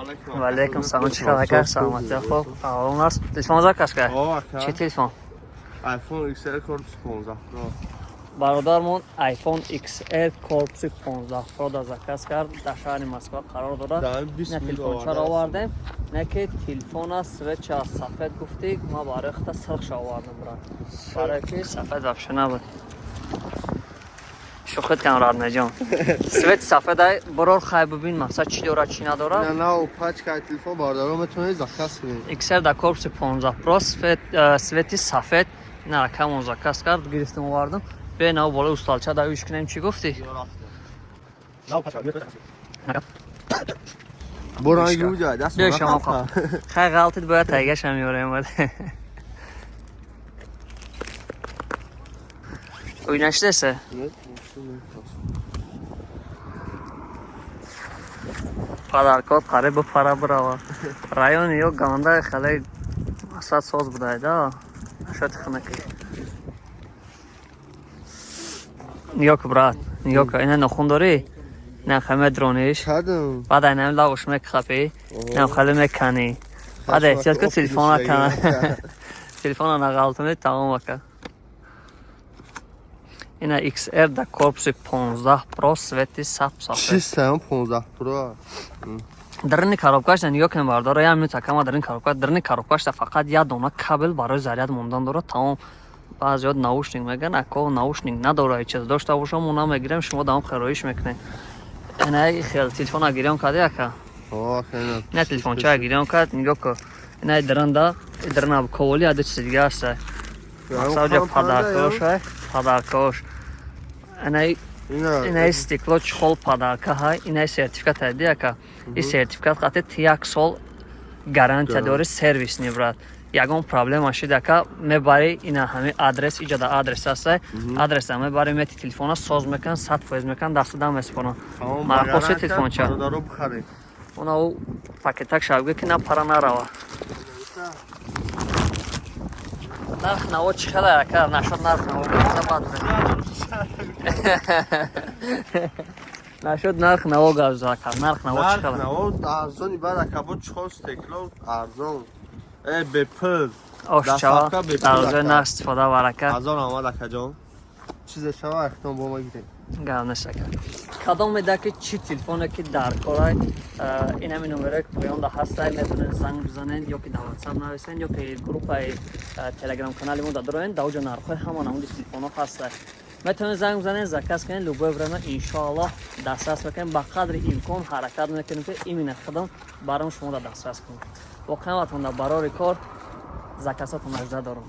алейкум. Ва алейкум салом. Чӣ хабар, ака? Саломатӣ, хуб, аҳволон аст? Телефон заказ кард? О, ака. Чӣ телефон? iPhone XR корпус 15 Pro. Бародармон iPhone XR корпуси 15 Pro да заказ кард, дар шаҳри Москва қарор дорад. Дар 20 На мил телефончаро оварда. Овардем, не ки телефон аст, свеча сафед гуфтӣ, ма барои хата сирхша овардем, брат, барое ки сафед вообще набуд. Шӯхит кам, раднаҷон, свет сафедай, борор хай, бибин, мақсад чӣ дорад, чӣ надорад. На, на, пачка телефон бародаро метавонед заказ кунед. XR дар корпуси 15 Pro, свет, свети сафед, ина ракамон заказ кард, гирифтем, овардем. Бе нав болои усталча да юш кунем, чӣ гуфтӣ? Боранги уҷа даст. Биё, шумо хай ғалтид, бояд тайгаша меорем. Уй нашдеса? Падаркот қариб бипара бирава. Райони ё ганда хеле масад соз будайда. Нашад хунакӣ. Нигоҳ ку, брат, нигоҳ ку, ина нохун дорӣ? Ина хеле медрониш. Кадам. Баъд айнами лавош мекхапӣ, инам хеле меканӣ. Баъд эҳтиёт ку, телефона кана. Телефона нағалтунӣ, тамом, ака. Ина XR дар корпуси 15 Pro, свети сап сафед. Чиста 15 Pro. Дарини коробкашда нигоҳ кунем, бардора, як минут, акама, дарини коробка, дарини коробкашда фақат як дона кабел барои заряд мондан дорад, тамом. Баъзеҳо наушник мегӯянд, ако наушник надорад, чиз дошта бошам, мо намегирем, шумо давом хероиш мекунед. Ина хел телефона гирён карди, ака? О, хеле. Ина телефонча гирён кард, нигоҳ ку. Ина даранда, дарина коволи ада чизи дига аста. Масалан, подаркош, ай, подаркош. Ина инаи стекло чехол подарка ҳай, инаи сертификат ҳай, ака. И сертификат қати ти як сол гарантия дори сервисни, брат. Ягон проблема шид, ака, мебари ина ҳами адрес, иҷода адрес аста, адреса мебари, мети, телефона соз мекунан, 100% мекунан, дасту дам месупоран. Марқоси телефонча. Бародаро бихаред. Она ӯ пакетак шавгӯ ки на пара нарава. Нарх наво чӣ хеле, ака? Нашод нарх наво гапза, бад нашуд нарх наво гапза, ака, нарх наво чӣ Нарх хеле? наво арзони, баъд ака бо чехол стекло арзон. Э, бепул. Ошчава Доставка бепул, дарозаи ака. нарх истифода бар, ака. Ҳазор омад, акаҷон. Чизе шава, ахтон бо ма гирем. Гап нест, ака. Кадом меда ки чӣ телефоне ки дар корай, ин ҳамин номере ки поёнда ҳастай, метавонед занг бизанед ё ки дар WhatsApp нависен, ё ки группаи телеграм канали мо дадороен, дар оҷо нархҳои ҳама намуди телефонҳо ҳастай. Метавонед занг бизанед, заказ кунед, любое время иншоаллоҳ дастрас мекунем. Ба қадри имкон ҳаракат мекунем, ки именно худам баром шумо да дастрас кунем. Воқеан ватонда барори кор заказотон ажда дорам.